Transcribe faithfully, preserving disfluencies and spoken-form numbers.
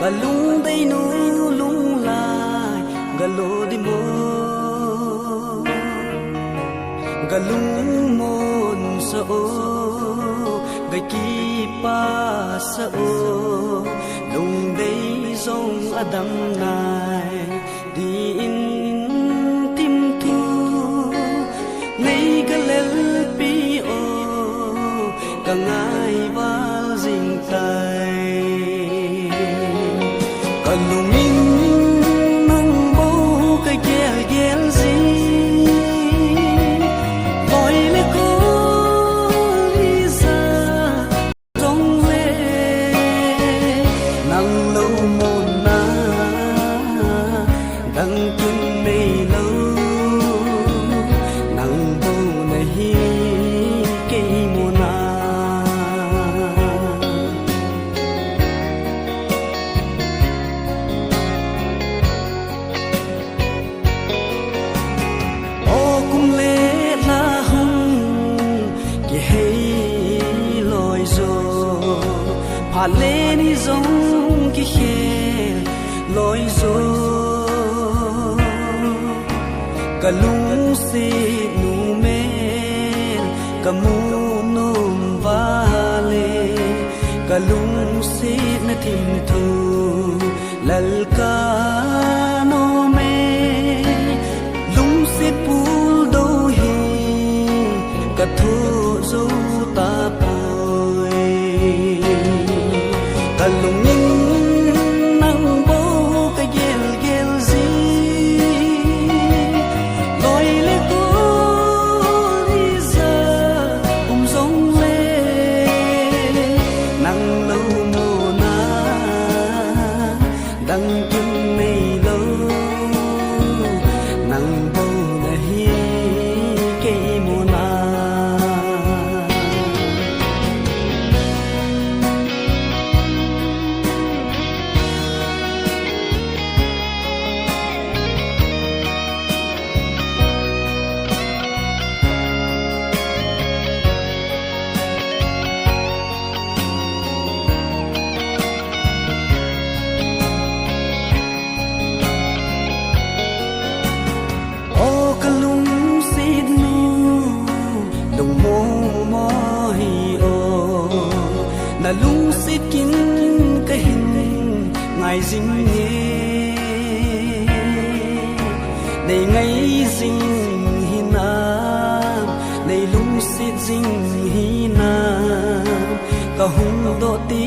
Lungdei nu lunglai galo di mo, galungmon sa o, gakipa sa o, lungdei jong adam nai. Din timthu nei galelpi o, kangai val jing tai. Kalungin nang bou kagel gel jing, loi le gol ija jongle, nang lou mona dang kin nei lou, nang bou nahi kei mona. O kum le lha hung kihei loi jo, phat le ni jong kikhel loi jo, kalungset nu mel kamu nom vale, kalungset na thimthu lalka nom e. Lungset puldou hi kathoh jou tapoi. Kalungin nang bou kagel gel jing, loi le gol ija um jongle, nang lou mona dang kin nei lou, nang bou nahi kei mona. O kalungset nu, lungmong mo hi o, nalungset kin kahin ngai jing e. Nei ngai jing hinam, nei lungset jing hinam, kahung doh ti